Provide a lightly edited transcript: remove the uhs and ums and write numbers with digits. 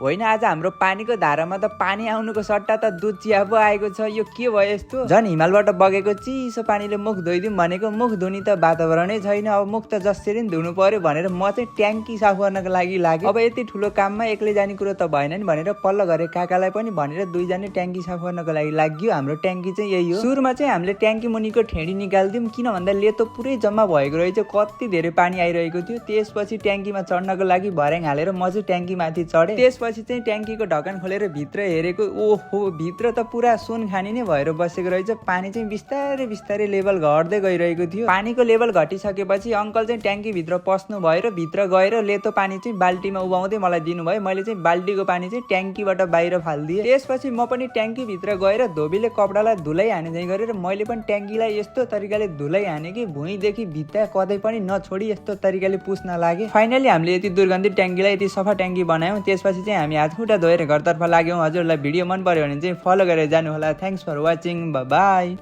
होइन आज हाम्रो पानीको धारामा त पानी आउनुको सट्टा त दुध चिया पो आएको छ। यो के भयो यस्तो? झन् हिमालबाट बगेको चिसो पानीले मुख धोइदिउँ भनेको मुख धुनी त वातावरणै छैन। अब मुख त जसरी धुनु पर्यो भनेर म चाहिँ ट्याङ्की साफ गर्नको लागि लाग्यो। अब यति ठुलो काममा एक्लै जाने कुरो त भएन नि भनेर पल्लो घरे काकालाई पनि भनेर दुईजना ट्याङ्की साफ गर्नको लागि लाग्यो। हाम्रो ट्याङ्की चाहिँ यही हो। सुरुमा चाहिँ हामीले ट्याङ्की मुनिको ठेडी निकाल्दियौँ किन भन्दा लेतो पुरै जम्मा भएको रहेछ, कति धेरै पानी आइरहेको थियो। त्यसपछि ट्याङ्कीमा चढ्नको लागि भर्याङ हालेर म चाहिँ ट्याङ्की माथि चढेँ। त्यसपछि चाहिँ ट्याङ्कीको ढक्कन खोलेर भित्र हेरेको, ओहो भित्र त पुरा सुन खानी नै भएर बसेको रहेछ। पानी चाहिँ बिस्तारै बिस्तारै लेभल घट्दै गइरहेको थियो। पानीको लेभल घटिसकेपछि अङ्कल चाहिँ ट्याङ्की भित्र पस्नु भयो र भित्र गएर लेतो पानी चाहिँ बाल्टीमा उभाउँदै मलाई दिनुभयो। मैले चाहिँ बाल्टीको पानी चाहिँ ट्याङ्कीबाट बाहिर फालिदिएँ। त्यसपछि म पनि ट्याङ्की भित्र गएर धोबीले कपडालाई धुलै हाने चाहिँ गरेर मैले पनि ट्याङ्कीलाई यस्तो तरिकाले धुलै हाने कि भुइँदेखि भित्ता कतै पनि नछोडी यस्तो तरिकाले पुस्न लागे। फाइनली हामीले यति दुर्गन्धित ट्याङ्कीलाई यति सफा ट्याङ्की बनायौँ। त्यसपछि चाहिँ हामी हात खुट्टा धोएर घरतर्फ लाग्यौँ। हजुरलाई भिडियो मन पर्यो भने चाहिँ फलो गरेर जानु होला। Thanks for watching, by.